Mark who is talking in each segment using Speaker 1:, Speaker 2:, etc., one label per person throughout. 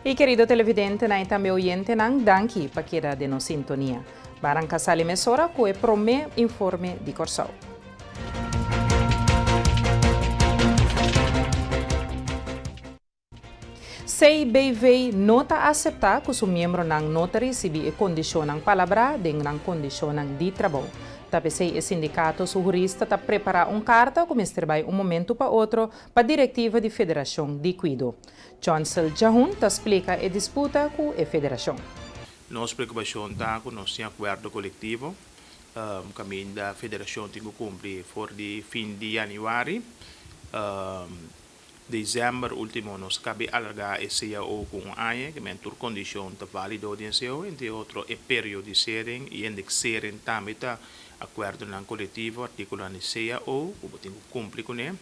Speaker 1: Y kerido televidentenan y tambe oyentenan, danki pa keda den nos sintonia. Baranka sali mesora ku e prome informe di Kòrsou. CBV no ta aseptá ku su miembronan no ta risibí e kondishonnan palabrá den nan kondishonnan di trabou. Ta p'esei e sindikato su hurista ta prepará un karta ku mester bai un momentu pa otro pa direktiva di Federashon di Kuido. Johnsel Jahun ta splika e disputa ku e federashon.
Speaker 2: Nos preokupashon ta ku nos tin akuerdo kolektivo kaminda federashon tin ku kumpli for di fin di yanüari. Desèmber último nos kabi alargá e cao ku un aña, ke men tur kondishon ta válido den cao, entre otro e periodisering i indexering tambe ta akuerdonan kolektivo, artíkulonan di cao ku bo tin ku kumpli kuné.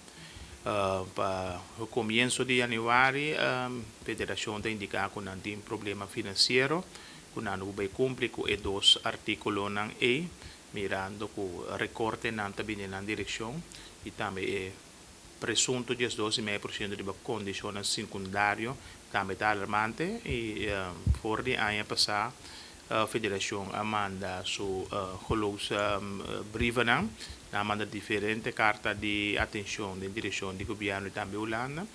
Speaker 2: Pa komienso di yanüari federashon ta indiká ku nan tin problema finansiero ku nan no por bai kumpli ku e dos artíkulonan ei, mirando ku rekortenan ta bini nan direkshon i tambe e presunto 12,5% riba kondishonnan sekundario tambe ta alarmante i for di aña pasá Federashon a manda su geloofsbrievennan. Nan a manda diferente karta di atenshon den direkshon di gobièrnu i tambe Hulanda.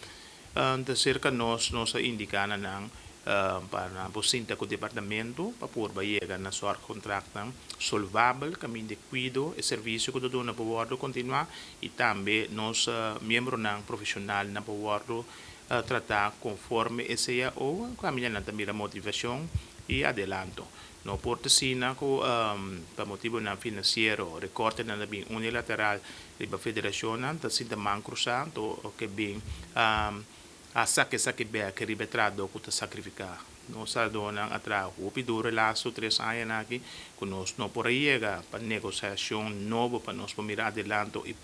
Speaker 2: Ta serka nos, nos a indiká na nan pa nan por sinta ku departamentu pa purba yega na zorgcontractnan solvabel kaminda e kuido, e servisio ku ta duna por wòrdu kontinuá i tambe nos miembronan profeshonalnan por wòrdu tratá konforme e cao, kaminda nan ta mira motivashon i adelanto. No por ta asina ku pa motibunan finansiero rekòrtenan ta bin unilateral riba federashonnan ta sinta man krusá anto ke bin a saka esaki bèk riba e trahadó ku ta sakrifiká. Nos trahadónan a traha hopi duru e lastu tres añanan aki ku nos no por a yega pa negosiashon nobo pa nos por mira adelanto i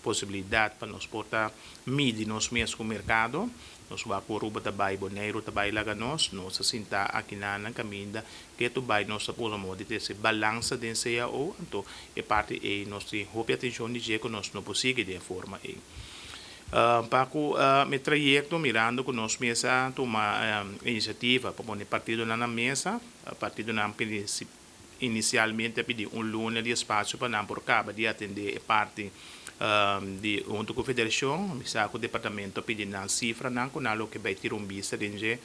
Speaker 2: posibilidat pa nos por ta midi nos mes ku merkado. Nos wak ku Aruba ta bai, Boneiru ta bai laga nos, nos a sintá akinan nan kaminda ketu bai nos ta pone modo di trese balansa den cao, anto e parti ei nos tin hopi atenshon di dje ku nos no por sigui den e forma ei. Pa ku e trayekto mirando ku nos mes a tuma inisiativa pa pone partidonan na mesa, partidonan Inisialmente a pidi un luna di espasio pa nan por kaba di atendé e parti di huntu ku federashon. Mi sa ku departamento a pidi nan sifranan ku nan lo ke bai tira un bista den dje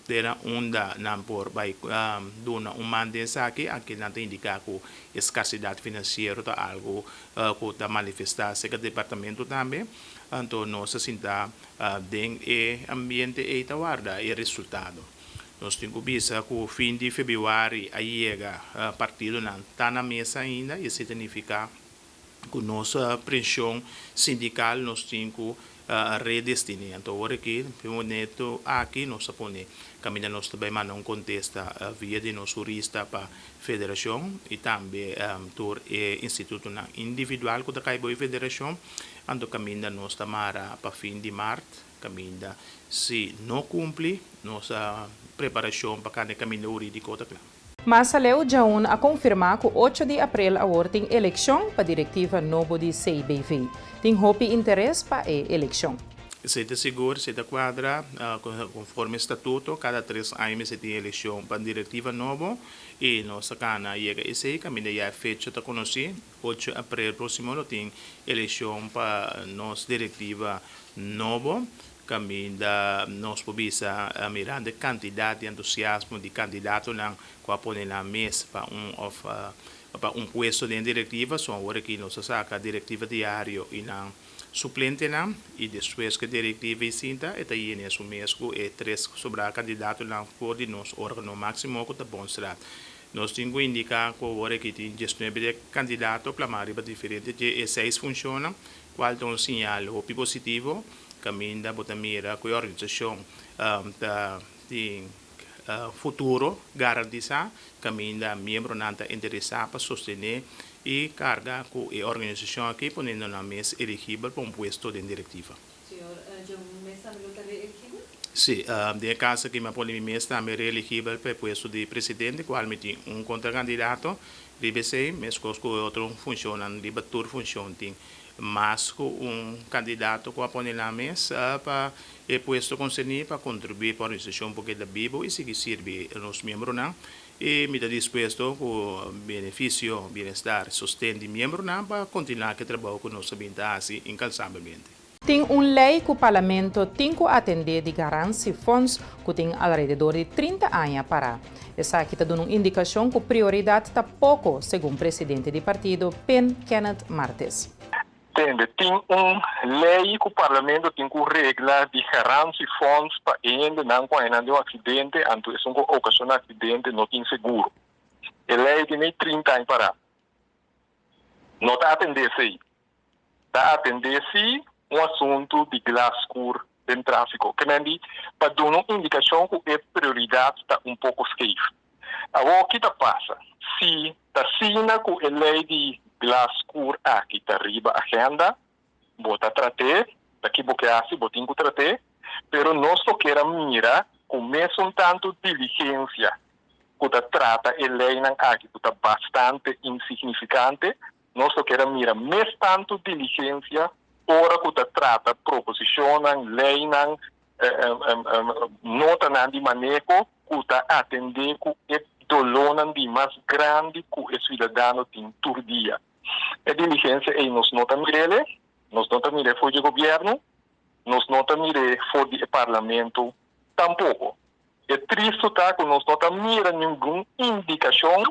Speaker 2: te na unda nan por bai duna un man den esaki. Anke nan ta indiká ku e skarsidat finansiero ta algu ku ta manifestá serka departamento tambe. Anto nos a sinta den e ambiente ei ta warda e resultado. Nos tin ku bisa ku fin di febrüari a yega partidonan ta na mesa ainda i esei ta nifiká ku nos prenshon sindikal nos tin ku redestiné. Anto awor aki e momento aki nos ta pone kaminda nos ta bai manda un kontesta via di nos hurista pa federashon i tambe tur e institutonan individual ku ta kai bou e federashon. Anto kaminda nos ta mara pa fin di mart. Kaminda si no kumpli, nos preparashon pa kanda e kaminda hurídiko ta kla.
Speaker 1: Mas aleu djaun a konfirmá ku ocho di aprel awor tin elekshon pa direktiva nobo di CBV. Tin hopi interes pa e elekshon.
Speaker 2: Esei ta sigur, esei ta kuadra konforme statuto, kada tres aña mester tin elekshon pa direktiva nobo i nos ta kana yega esei kaminda ya e fecha ta konosí. Ocho aprel próksimo lo tin elekshon pa nos direktiva nobo, kaminda nos por bisa mirando e kantidat di entusiasmo di kandidatonan ku a pone nan mes pa un òf pa un puesto den direktiva. So awor aki nos a saka direktiva diario i nan suplentenan i despues ku e direktiva i sinta e ta yena su mes ku e tres sobrá kandidatonan for di nos órgano máksimo ku ta Bondsraad. Nos tin ku indiká ku awor aki tin diesnuebe kandidato plamá riba diferente dje e seis funshonnan, kual ta un siñal hopi positivo kaminda bo ta mira ku e organisashon ta tin futuro garantisá, kaminda miembronan ta interesá pa sostené i karga ku e organisashon aki poniendo nan mes eligibel pa un puesto den direktiva.
Speaker 3: Señor John mes tambe lo ta reeligibel?
Speaker 2: Sí, den e caso aki mi a pone mi mes tambe reeligibel pa e puesto di presidente, cual mi tin un contracandidato. Riba esei, meskos ku otro funshonnan, riba tur funshon tin mas ku un kandidato ku a pone nan mes pa e puesto konserní pa kontribuí pa organisashon por keda bibu i sigui sirbi nos miembronan. I mi ta dispuesto ku benefisio, bienestar, sosten di miembronan pa kontinuá ku e trabou ku nos a bin ta hasi inkansabelmente.
Speaker 1: Tin un lei ku Parlamento tin ku atendé di Garantiefonds ku tin alrededor di 30 aña pará. Esaki ta duna un indikashon ku prioridat ta poko, segun presidente di partido PEN Kenneth Martes.
Speaker 4: Tende, tin un lei ku Parlamento tin ku regla di Garantiefonds pa hendenan ku haña nan den un aksidente, anto esun ku okashoná aksidente no tin seguro. E lei tin mei 30 aña pará. No ta atendé esei. Ta atendé sí un asuntu di glas skur den tráfiko. Ke men di pa duna un indikashon ku e prioridat ta un poko skeef. Awor ki ta pasa si ta asina ku e lei di glas skur aki ta riba agenda? Bo ta trat'é, ta ki bo ke hasi, bo tin ku trat'é, pero nos lo kier a mira ku mesun tantu diligensia ku ta trata e leinan aki ku ta bastante insignifikante, nos lo kier a mira mes tantu diligensia ora ku ta trata proposishonnan, leinan, notanan di maneho ku ta atendé ku e dolónan di mas grandi ku e siudadano tin tur dia. E diligensia ei nos no ta mir'el, nos no ta mir'é for di e gobièrnu, nos no ta mir'é for di e parlamento tampoko. E tristu ta ku nos no ta mira ningun indikashon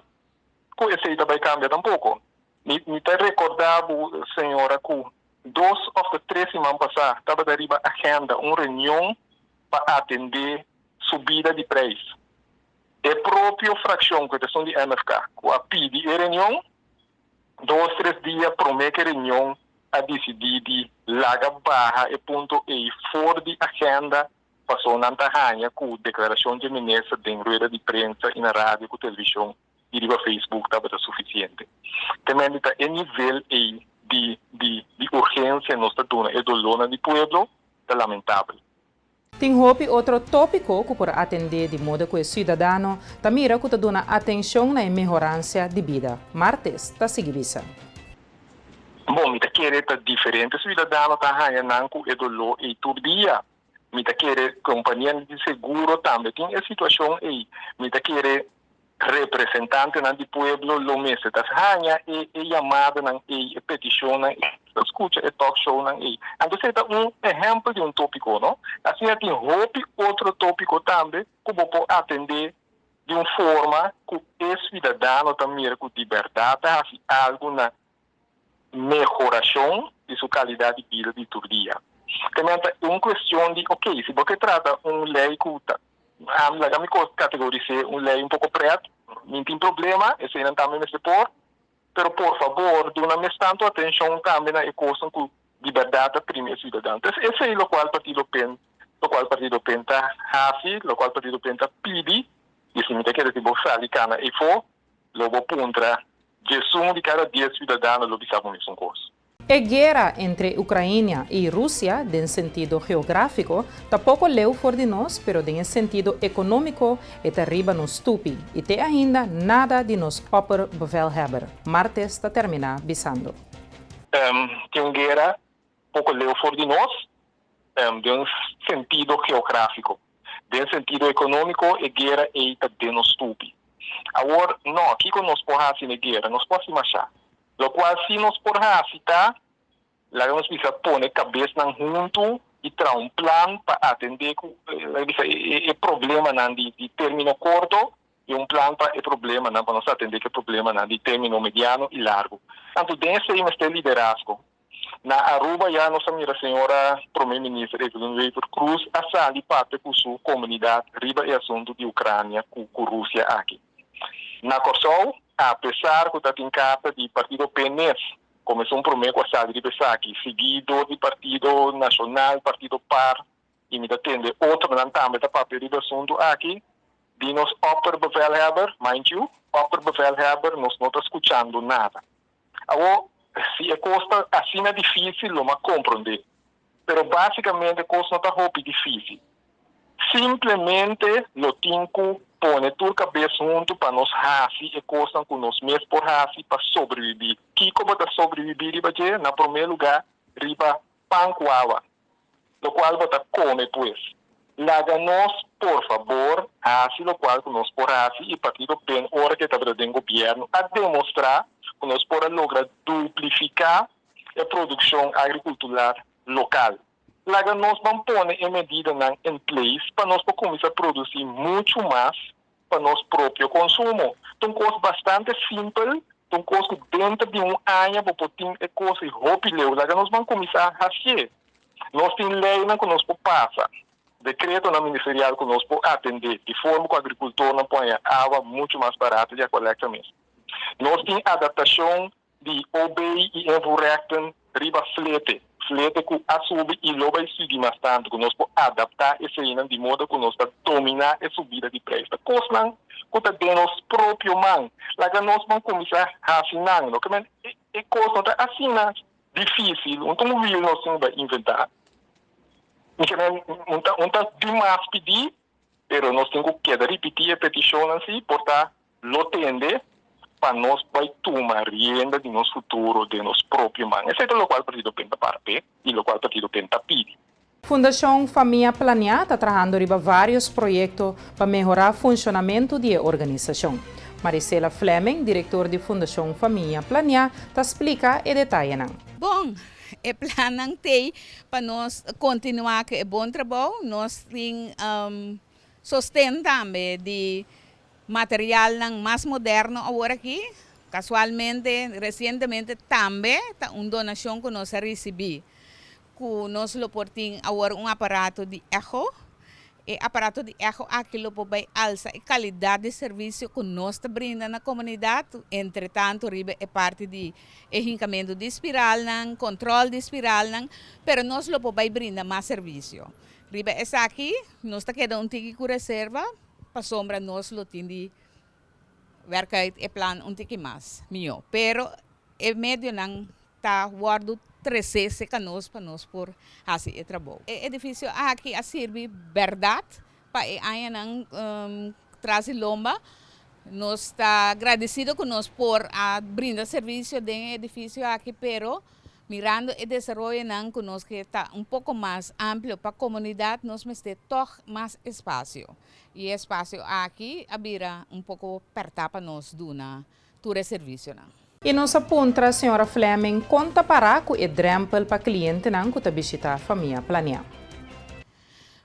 Speaker 4: ku esei ta bai kambia tampoko. Mi ta rekordá bo, señora, ku dos òf ta tres siman pasá tabata riba agenda un reunion pa atendé subida di preis. E propio frakshon ku ta esun di MFK ku a pidi e reunion, dos tres dia promé ku e reunion a disidí di laga baha e punto ei for di agenda paso nan ta haña ku deklarashon dje minister den rueda di prensa i na radio ku televishon i riba Facebook tabata sufisiente. Te mende ta e nivel ei di di di urgensia nos ta duna e dolónan di pueblo ta lamentabel.
Speaker 1: Tin hopi otro tópiko ku por atendé di moda ku e siudadano ta mira ku ta duna atenshon na e mehoransia di bida. Martes ta sigui bisa.
Speaker 4: Bon, mi ta kere ta diferente siudadano ta haña nan ku e doló ei tur dia. Mi ta kere kompanianan di seguro tambe tin e situashon ei. Mi ta kere representantenan di pueblo lo mester ta haña e e yamadanan ei, e petishonnan ei, ta skucha e talk shownan ei. Anto esei ta un ehèmpel di un tópiko, no? Asina tin hopi otro tópiko tambe ku bo por atendé di un forma ku e siudadano ta mira ku di bèrdat ta hasi algu na mehorashon di su kalidat di bida di tur dia. También ta un kuestion di, ok, si bo ke trata un lei ku ta, laga mi kategoris'é un lei un poko prèt, mi tin problema, eseinan tambe mester por, pero por fabor duna mes tantu atenshon tambe na e kosnan ku di bèrdat ta primi e siudadano. Entonces esei lokual Partido pen, lokual Partido pen ta hasi, lokual Partido pen ta pidi, i si mi ta kere si bo sali kana eifó, lo bo puntra 11 di kada 10 siudadano lo bisa bo mesun kos.
Speaker 1: E guera entre Ukrainia i Rusia den sentido geográfiko ta poko leu for di nos, pero den e sentido ekonómiko e ta riba nos stupi i te ainda nada di nos opperbevelhebber. Martes ta terminá bisando.
Speaker 4: Tin un guera poko leu for di nos den sentido geográfiko. Den sentido ekonómiko e guera ei ta den nos stupi. Awor, no, kiko nos por hasi na e guera? Nos por hasi mashá. Lokual si nos por hasi ta, laga nos bisa pone kabesnan huntu i traha un plan pa atendé ku, laga bisa, e problemanan di término korto i un plan pa e problemanan, pa nos atendé ku e problemanan di término mediano i largu. Anto den esei mester liderazgo. Na Aruba ya nos a mira señora Prome Minister Evelyn Wever Croes a sali papia ku su komunidat riba e asuntu di Ukrania ku ku Rusia aki. Na Kòrsou, apesar ku ta tin karta di partido PNS komo esun promé ku a sali riba esaki, sigui dor di Partido Nashonal, Partido par i mi ta tende otronan tambe ta papia riba e asuntu aki, di nos opperbevelhebber, mind you, opperbevelhebber, nos no ta skuchando nada. Awor, si e kos ta asina difísil, lo m'a komprondé. Pero básikamente kos no ta hopi difísil. Simplemente lo tin ku Pone tur kabes huntu pa nos hasi e kosnan ku nos mes por hasi pa sobrebibí. Kiko bo ta sobrebibí riba dje? Na promé lugá, riba pan ku awa, lokual bo ta kome pues. Laga nos, por fabor, hasi lokual ku nos por hasi i Partido pen ora ku e tabata den gobièrnu a demostrá ku nos por a logra duplifiká e produkshon agrikultural lokal. Laga nos ban pone e medidanan en place pa nos por kuminsá produsí muchu mas pa nos propio konsumo. Ta un kos bastante simpel, ta un kos ku denter di un aña bo por tin e kos ei hopi leu. Laga nos ban kuminsá hasié. Nos tin leinan ku nos por pasa, dekretonan ministerial ku nos por atendé di forma ku agrikultornan por haña awa muchu mas barato di Aqualectra mes. Nos tin adaptashon di OB i invoerrechten riba flete, flete ku a subi i lo bai sigui mas tantu, ku nos por adaptá eseinan di moda ku nos ta dominá e subida di preis. Ta kosnan ku ta den nos propio man. Laga nos ban kuminsá hasi nan. Lo ke men e kos no ta asina difísil, un ta un wiel nos tin ku bai inventá. Mi ke men un ta un ta dimas pidí, pero nos tin ku keda ripití e petishonnan si por ta Lo tende pa nos bai tuma rienda di nos futuro den nos propio man. Esei ta lokual Partido pen ta para p'e i lokual Partido pen ta pidi.
Speaker 1: Fundashon Famia Planiá ta trahando riba vários proyekto pa mehorá funshonamentu di e organisashon. Marisela Fleming, direktor di Fundashon Famia Planiá, ta splika e detayenan.
Speaker 5: Bon, e plannan t'ei pa nos kontinuá ku e bon trabou. Nos tin sosten tambe di Materialnan mas moderno awor aki, casualmente, recientemente tambe ta un donacion cu nos a ricibi, cu nos lo por tin awor un aparato di echo. E aparato di echo aki lo por bay alsa e calidad di servicio cu nos ta brinda na comunidad, entre tanto riba e parti di e hincamento di spiralnan, control di spiralnan, pero nos lo por bay brinda mas servicio. Riba esaki nos ta keda un tiki cu reserva. Pasobra nos lo tin di werk uit e plan un tiki mas mihó. Pero e medionan ta wòrdu tresé serka nos pa nos por hasi e trabou. E edifisio aki a sirbi bèrdat pa e añanan tras di lomba. Nos ta gradesido ku nos por a brinda servisio den e edifisio aki, pero Mirando e desaroyonan ku nos ke ta un poko mas amplio pa komunidat nos mester tòg mas espasio. I e espasio aki a bira un poko pèrtá pa nos duna tur e servisionan.
Speaker 1: I nos a puntra señora Fleming kon ta pará ku e drèmpel pa klientenan ku ta bishitá Famia Planiá.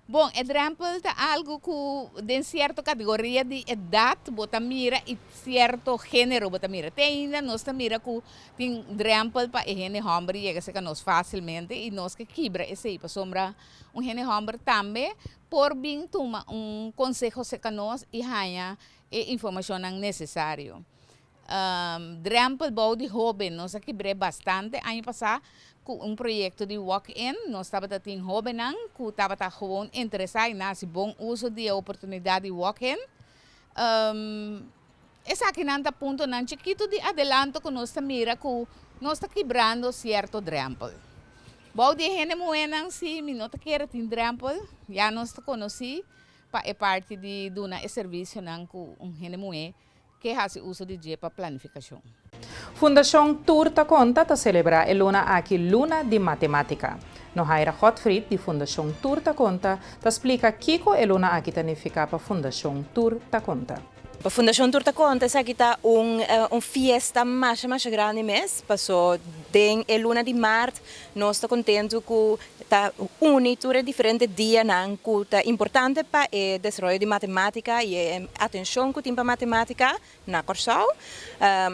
Speaker 5: Bon, e drempel ta algu ku den sierto kategoria di edat bo ta mira i sierto género bo ta mira. Te ainda nos ta mira ku tin drempel pa e hende hòmber yega serka nos fásilmente i nos ke kibra esei pasobra un hende hòmber tambe por bin tuma un konseho serka nos i haña e informashonnan nesesario. Drempel bou di hoben nos a kibr'é bastante aña pasá ku un proyekto di walk-in. Nos tabata tin hobennan ku tabata gewoon interesá i nan hasi bon uso di e oportunidat di walk-in. Esakinan ta puntonan chikitu di adelanto ku nos ta mira ku nos ta kibrando sierto drempel. Bou di e hende muhénan si mi no ta kere tin drempel, ya nos ta konosí pa e parti di duna e servisionan ku un hende muhé Ke hasi uso di dje pa planifikashon.
Speaker 1: Fundashon Tur Ta Konta ta selebrá e luna aki Luna di Matemátika. Nohaira Godfried di Fundashon Tur Ta Konta ta splika kiko e luna aki ta nifiká pa Fundashon Tur Ta Konta.
Speaker 6: Pa Fundashon Tur Ta Konta esaki ta un un fiesta masha masha grandi mes, paso den e luna di mart nos ta kontentu ku Ta uni tur e diferente dianan ku ta importante pa e desaroyo di matematika i e atenshon ku tin pa matematika na Kòrsou.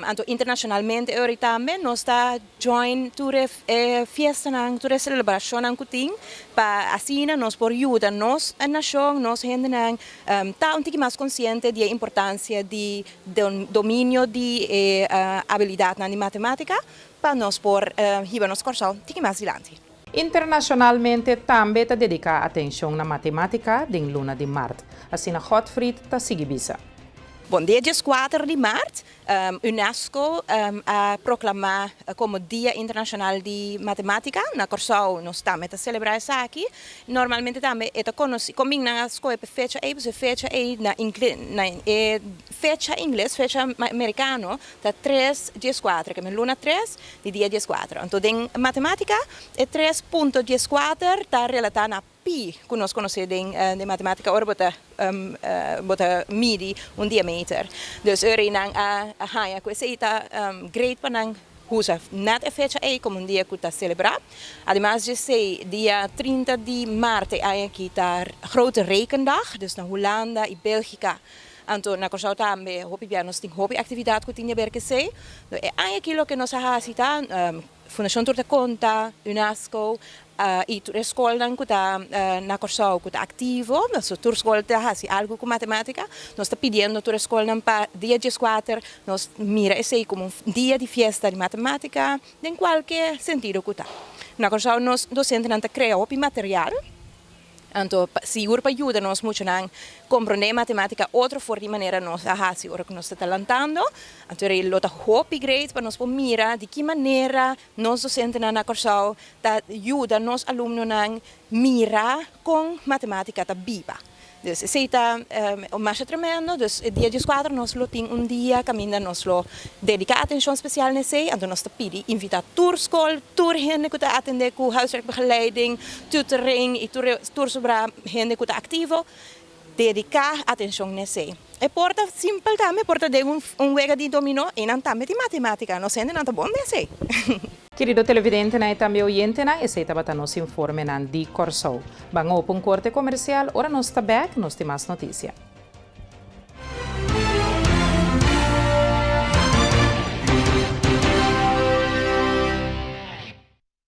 Speaker 6: Anto internashonalmente ora tambe nos ta join tur e fiestanan, tur e selebrashonnan ku tin pa asina nos por yuda nos nashon, nos hendenan ta un tiki mas konsiente di e importansia di dominio di e abilidatnan di matematika pa nos por hiba nos Kòrsou tiki mas dilanti.
Speaker 1: Internashonalmente tambe ta dediká atenshon na matemátika den luna di mart, asina Godfried ta sigui bisa.
Speaker 6: Bon, dia 14 di mart, UNESCO a proklamá komo Dia Internashonal di Matemátika. Na Kòrsou nos tambe ta selebrá esaki. Normalmente tambe e ta konosí, kon bin nan a skohe pa e fecha ei, pasobra e fecha ei na na e fecha ingles, fecha merikano ta tres dieskuater, ke men luna tres di dia dieskuater. Anto den matemátika e tres punto dieskuater ta relatá na Pi, ku nos konosé den den matemátika ora bo ta bo ta midi un diameter. Dus ora ei nan a haña ku esei ta great pa nan usa nèt e fecha ei komo un dia ku ta selebrá. Ademas di esei, dia 30 di mart e aña aki ta Grote Rekendag, dus na Hulanda i Bélgika. Anto na Kòrsou tambe hopi bia nos tin hopi aktividat ku tin di aber ku esei. E aña aki loke nos a hasi ta Fundashon Tur Ta Konta, UNESCO i tur e skolnan ku ta na Kòrsou ku ta aktivo, pasobra tur skol ta hasi algu ku matemátika. Nos ta pidiendo tur e skolnan pa dia dieskuater nos mira esei komo un dia di fiesta di matemátika den kualke sentido ku ta. Na Kòrsou nos dosentenan ta krea hopi material. Anto, sigur pa yuda nos muchanan komprondé matemátika otro for di manera nos a hasi ora ku nos ta ta lantando. Anto e lo ta hopi great pa nos por mira di ki manera nos dosentenan na Kòrsou ta yuda nos alumnonan mira kon matemátika ta biba. Dus esei ta masha tremendo. Dus e dia dieskuater nos lo tin un dia kaminda nos lo dediká atenshon spesial na esei. Anto nos ta pidi invitá tur skol, tur hende ku ta atendé ku huiswerkbegeleiding, tutoring i tur tur sobrá hende ku ta aktivo, dediká atenshon na esei. E por ta simpel tambe, por ta den un wega di dominó, einan tambe tin matemátika. Nos hendenan ta bon den esei.
Speaker 1: Kerido televidentenan i tambe oyentenan, esei tabata nos informenan di Kòrsou. Ban opa un korte komersial, ora nos ta bèk, nos tin mas notisia.